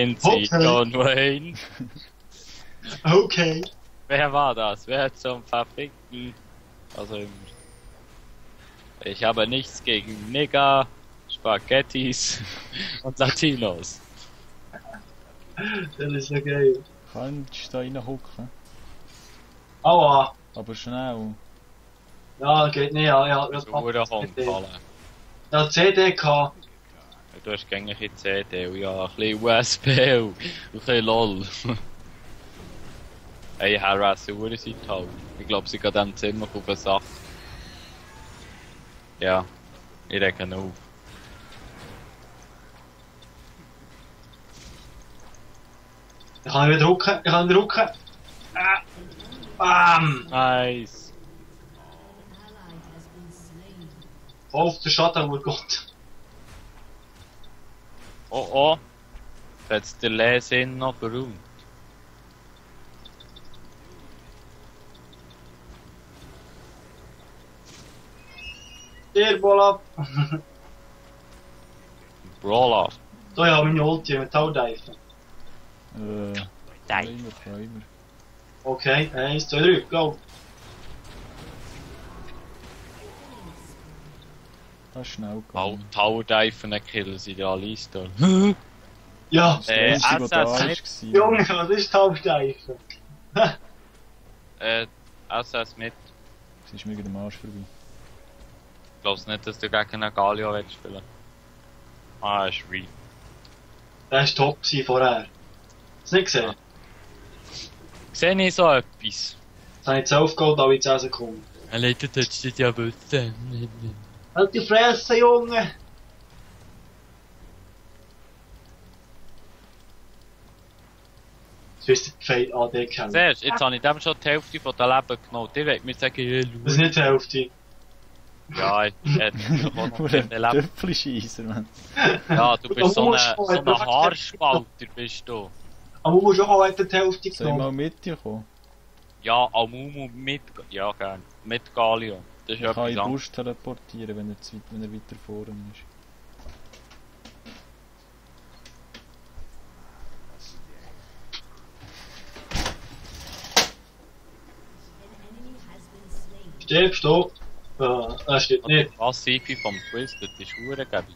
Okay. John Wayne. Okay. Wer war das? Wer zum Verfickten? Also immer. Ich habe nichts gegen Nigger, Spaghettis und Latinos. Das ist ja geil. Kannst du da reinhucken? Aua. Aber schnell. Ja, geht nicht. Ja, So wurde umgefallen. Ja, CD gehabt. Du hast gängige CD und ja, ein bisschen USB und ein bisschen LOL. Hey, Harass, Uhren sind halt. Ich glaube, sie geht in diesem Zimmer auf eine Sache. Ja, ich rege auf. Ich kann wieder drucken. Bam! Nice. Auf den Schatten, oh Gott. Oh oh. Jetzt der Lesen noch beruht. Der Bola. Brawler. So, ja, meine Ulti, Metalldeifen. Timer. Okay, 1, 2, 3, go. Das ist schnell gegangen. Power-Diven killen sie ja alles da. Ja, Das ist das Einzige, was da SS war. Junge, was ist Metalldeifen? SS mit. Sie ist mir gegen den Arsch vorbei. Ich glaub's nicht, dass du gegen einen Galio willst spielen. Ah, ist real. Der war top vorher. Hast du nicht gesehen? Sehe ich so etwas? Jetzt habe ich 12 Gold, aber in 10 Sekunden. Er leitet jetzt nicht ja wissen. Halt die Fresse, Junge! Das ist der Fade AD kennen. Siehst du, jetzt habe ich dem schon die Hälfte von der Leben genommen. Ich will mir sagen, Das ist nicht die Hälfte. ja, ich hätte noch Nur den ein Leben. Töpfelscheisser, Mann. Ja, du bist so ein Haarspalter, bist du. Aber du musst auch halt die Hälfte Soll ich mal genommen. mit dir kommen? Ja, Amumu mit, ja gern, mit Galio. Das ist Ich kann etwas in anderes. Busch teleportieren, wenn er weiter vorne ist. Stirbst du? Das stimmt nicht. Was Sifi vom Twisted ist Hurengebi.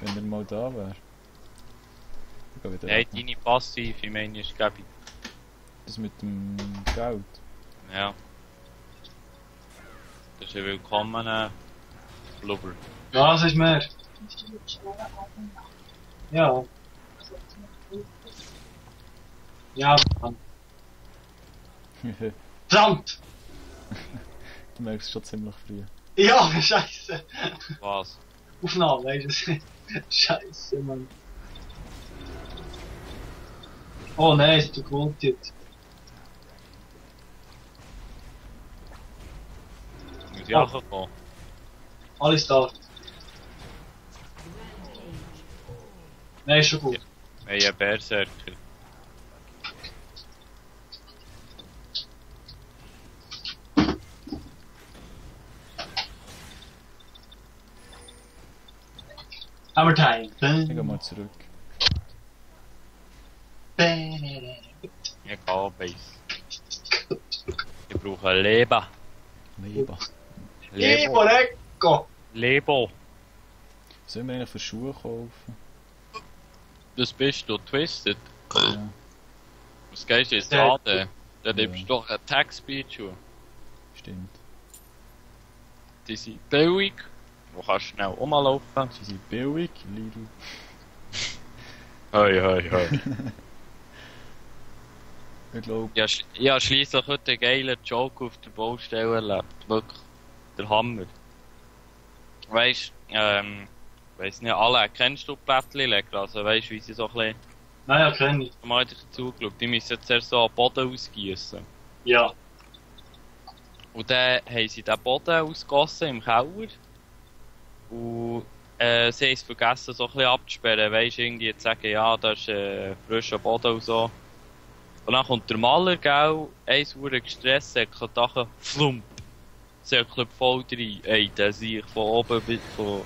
Wenn er mal da wäre. Ich gehe wieder Nein, weg. deine Passive, ich meine, ist Gebi. Das mit dem Geld. Ja. Das ist ein willkommener Blubber. Ja, was ist mehr? Ja. Ja, Mann. Du Verdammt! merkst es schon ziemlich früh. Ja, scheiße! Was? Aufnahme, weißt du? Scheiße, Mann. Oh nein, ist du gewollt. Muss ich auch kommen? Alles da. Nein, ist schon gut. Hey, ein Berserker. Hammer Time. Ich gehe mal zurück. Ich kann Base. Ich brauche Leben. Leber. Ivo Recco! Lebo. Sollen wir eigentlich für Schuhe kaufen? Das bist du, Twisted. Ja. Was gehst du jetzt Ja. an? Dann nimmst du doch einen Tag-Speed-Schuh. Stimmt. Die sind billig. Du kannst schnell rumlaufen. Sie sind billig, Lidl. Hoi, hoi, hoi. Ich glaube, Ich habe schliesslich heute einen geilen Joke auf der Baustelle erlebt. Wirklich. Der Hammer. Weisst, weiss nicht, alle, kennst du Plättli-Leger? Also weisst, wie sie so ein bisschen, Naja, kenn ich. mal zugeschaut, die müssen zuerst so einen Boden ausgießen. Ja. Und dann haben sie den Boden ausgegossen im Keller. Und sie haben es vergessen, so ein bisschen abzusperren. Weisst, irgendwie zu sagen, ja, da ist frischer Boden und so. Und dann kommt der Maler, gell, eins wurde gestresst, sagt Dachen, flump. Zirkelt voll rein. Ey, der sich von oben bis, von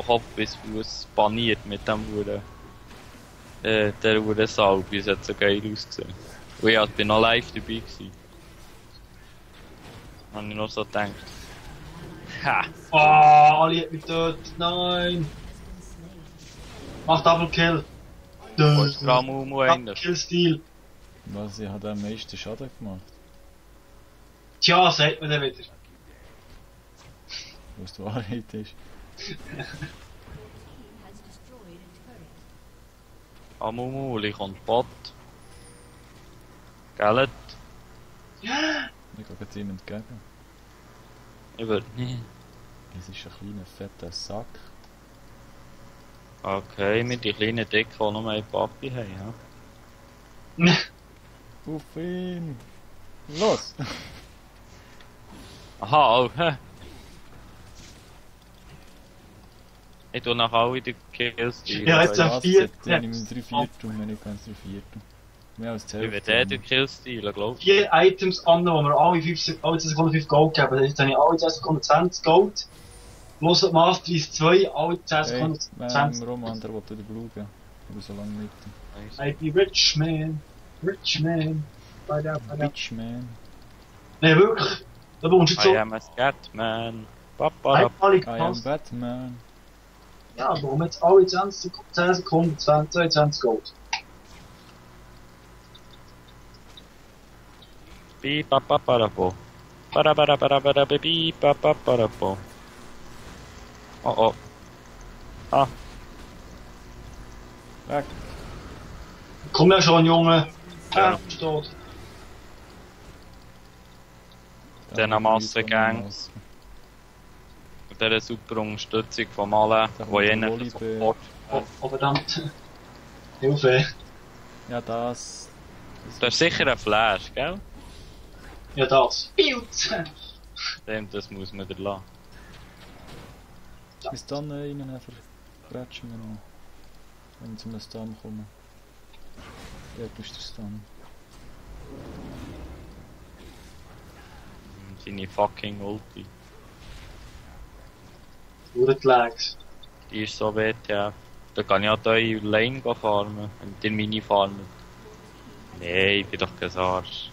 Kopf bis Fuß paniert mit dem Huren Der Uhrensalbe, es hat so geil ausgesehen. Und ich bin noch live dabei gewesen. Hab ich noch so gedacht. Ha! Ah, Ali hat mich getötet. Nein. Mach Double Kill. Wo ist Ramumu Double eigentlich? Kill Stil. Was, ich habe am meisten Schaden gemacht. Tja, sagt man dann wieder. Was die Wahrheit ist. Ramumuli kommt Bot. Gellet. Ich gehe ihm entgegen. Ich würde nicht. Es ist ein kleiner fetter Sack. Okay, mit die kleinen Dicken, die noch einen Papi haben, ja. Auf ihn! Los! Aha, oh, hä? Ich tu nach alle die Kills. Ja, jetzt Ja, ein Vier. dann nehme ich 3/4, wenn ich ganz 3/4. Mehr als die Ich Hälfte. will den Killstil, glaub ich. 4 Items an, wo wir alle 10 Sekunden 5 Gold geben. Jetzt habe ich alle 10 Sekunden 20 Gold. Plus die Master ist 2, alle 10 Hey, Sekunden wenn 20. Roman, der wollte den Blut geben. Aber so lange nicht. I be rich man. Rich man. Bei der. Bitch, man. Nee, wirklich. Da wohnst du jetzt so. I am a Scatman. Alle I am gepasst. Batman. Ja, warum jetzt alle 10 Sekunden 22 Gold? Bi-ba-ba-ba-da-bo. Ba-da-ba-da-ba-da-ba-da-bi-ba-ba-ba-da-bo. Oh oh. Ah, Weg. Komm ja schon, Junge. Ja. Steht. Dann am Massengang. mit dieser super Unterstützung von allen, Da die kommt der eigentlich Volleyball. Support. Oh, verdammt. Hilfe. Ja, das. Das ist sicher ein Flash, gell? Ja, das. Bild. Das muss man da lassen. Bis dann rein einfach bretschen wir noch. Wenn wir zu einem Stun kommen. Dort ist der Stun. Seine fucking Ulti. Lags. Die ist so WTF. Da kann ich auch hier in Lane farmen. Und den Mini farmen. Nee, ich bin doch kein Arsch.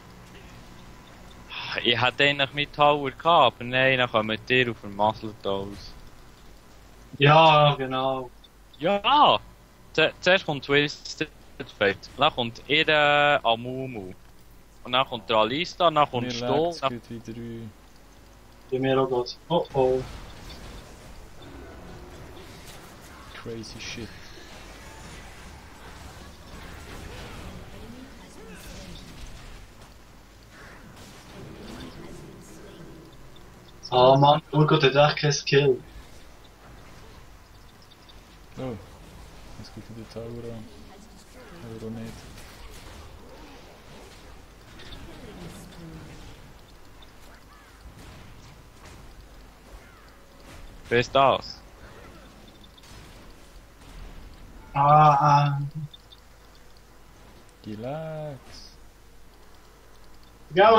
Ich hätte eigentlich mit Tower gehabt, aber nein, dann kommen dir auf dem Muscle aus. Ja, genau. Ja! Zuerst kommt Twisted Fate, dann kommt ihr Amumu. Und dann kommt der Alista, dann kommt Mir Stoll. lag's, geht wieder rein. Bei mir auch gut. Oh oh. Crazy shit. Ah Mann, Urgot hat echt kein Skill. Oh. Jetzt geht wieder Tower an. Oder auch nicht. Wer ist das? Ah, Die lags. ja,